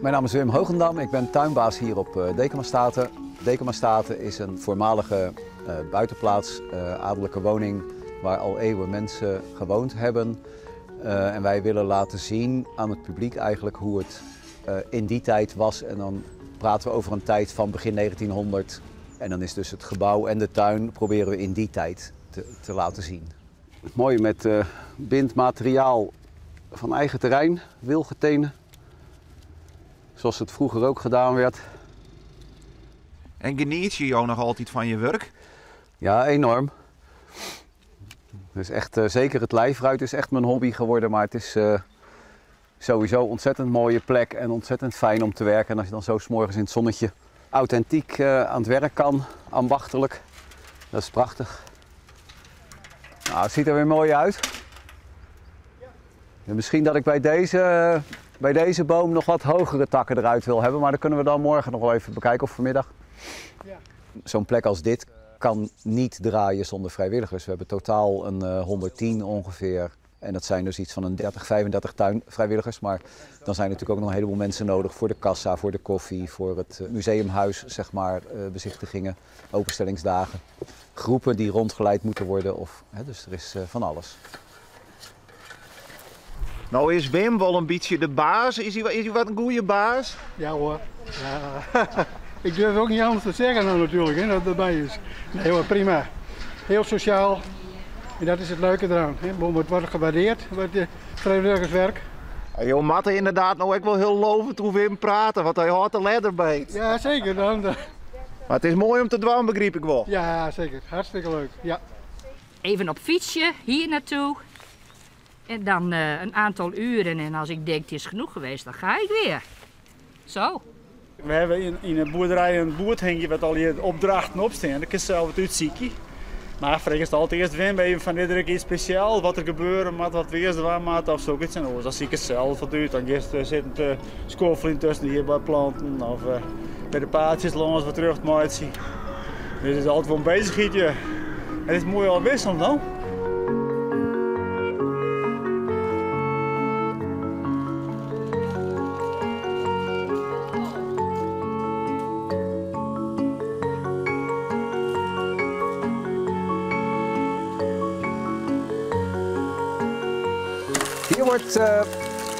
Mijn naam is Wim Hoogendam, ik ben tuinbaas hier op eh, Dekemastate. Dekemastate is een voormalige eh, buitenplaats, eh, adellijke woning waar al eeuwen mensen gewoond hebben. En wij willen laten zien aan het publiek eigenlijk hoe het in die tijd was. En dan praten we over een tijd van begin 1900. En dan is dus het gebouw en de tuin proberen we in die tijd te laten zien. Mooi met bindmateriaal van eigen terrein, wilgetenen. Zoals het vroeger ook gedaan werd. En geniet je jou nog altijd van je werk? Ja, enorm. Dus echt, zeker het lijfruit is echt mijn hobby geworden, maar het is sowieso een ontzettend mooie plek en ontzettend fijn om te werken. En als je dan zo 's morgens in het zonnetje authentiek aan het werk kan, ambachtelijk, dat is prachtig. Het ziet er weer mooi uit. En misschien dat ik bij deze boom nog wat hogere takken eruit wil hebben, maar dat kunnen we dan morgen nog wel even bekijken of vanmiddag. Zo'n plek als dit kan niet draaien zonder vrijwilligers. We hebben totaal een 110 ongeveer. En dat zijn dus iets van een 30, 35 tuinvrijwilligers. Maar dan zijn er natuurlijk ook nog een heleboel mensen nodig voor de kassa, voor de koffie, voor het museumhuis, bezichtigingen, openstellingsdagen. Groepen die rondgeleid moeten worden. Dus er is van alles. Nou is Wim wel een beetje de baas. Is hij wat een goede baas? Ja hoor. Ja. Ik durf ook niet anders te zeggen nou natuurlijk, hè, dat het erbij is. Nee hoor, prima. Heel sociaal. En dat is het leuke eraan. Hè. Het wordt gewaardeerd, het vrijwilligerswerk. Ja, joh, Matte inderdaad nou ook wel heel lovend hoe Wim praten, want hij houdt de ladder bij. Ja, zeker. Dan. Maar het is mooi om te dwalen, begreep ik wel. Ja, zeker. Hartstikke leuk. Ja. Even op fietsje hier naartoe. En dan een aantal uren en als ik denk het is genoeg geweest, dan ga ik weer. Zo. We hebben in een boerderij een boerthengje wat al je opdrachten opstaan. Dan kun je zelf het uitzieken. Maar vraag is altijd eerst Wim even van dit er iets speciaal, wat er gebeuren moet, wat we eerst waar moet of zoiets. En dan zie ik het zelf wat uit. Dan gisteren zitten te schoffelen tussen hier bij planten of bij de paadjes langs wat terug te zien. Dus het is altijd wel een bezigheidje. Het is mooi al wisselend dan.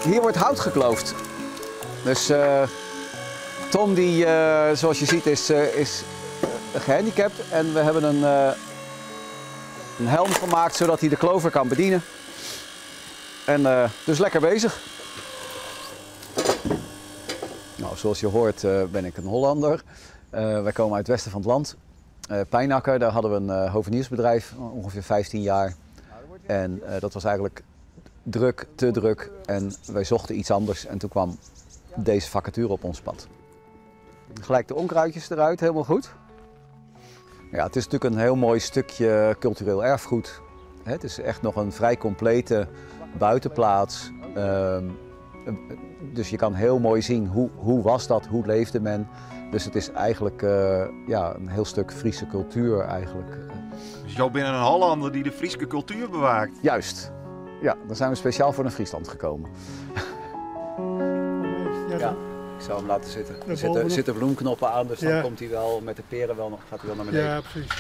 Hier wordt hout gekloofd. Dus Tom, die zoals je ziet, is gehandicapt. En we hebben een helm gemaakt zodat hij de klover kan bedienen. En dus lekker bezig. Zoals je hoort ben ik een Hollander. Wij komen uit het westen van het land. Pijnacker, daar hadden we een hoveniersbedrijf, ongeveer 15 jaar. En dat was eigenlijk druk, te druk. En wij zochten iets anders en toen kwam deze vacature op ons pad. Gelijk de onkruidjes eruit, helemaal goed. Het is natuurlijk een heel mooi stukje cultureel erfgoed. Het is echt nog een vrij complete buitenplaats. Dus je kan heel mooi zien hoe was dat, hoe leefde men. Dus het is eigenlijk een heel stuk Friese cultuur eigenlijk. Dus jou bent een Hollander die de Friese cultuur bewaakt? Juist. Ja, dan zijn we speciaal voor naar Friesland gekomen. Ja, ik zou hem laten zitten. Er zitten bloemknoppen aan, dus dan komt hij wel met de peren wel nog, gaat hij wel naar beneden. Ja, precies.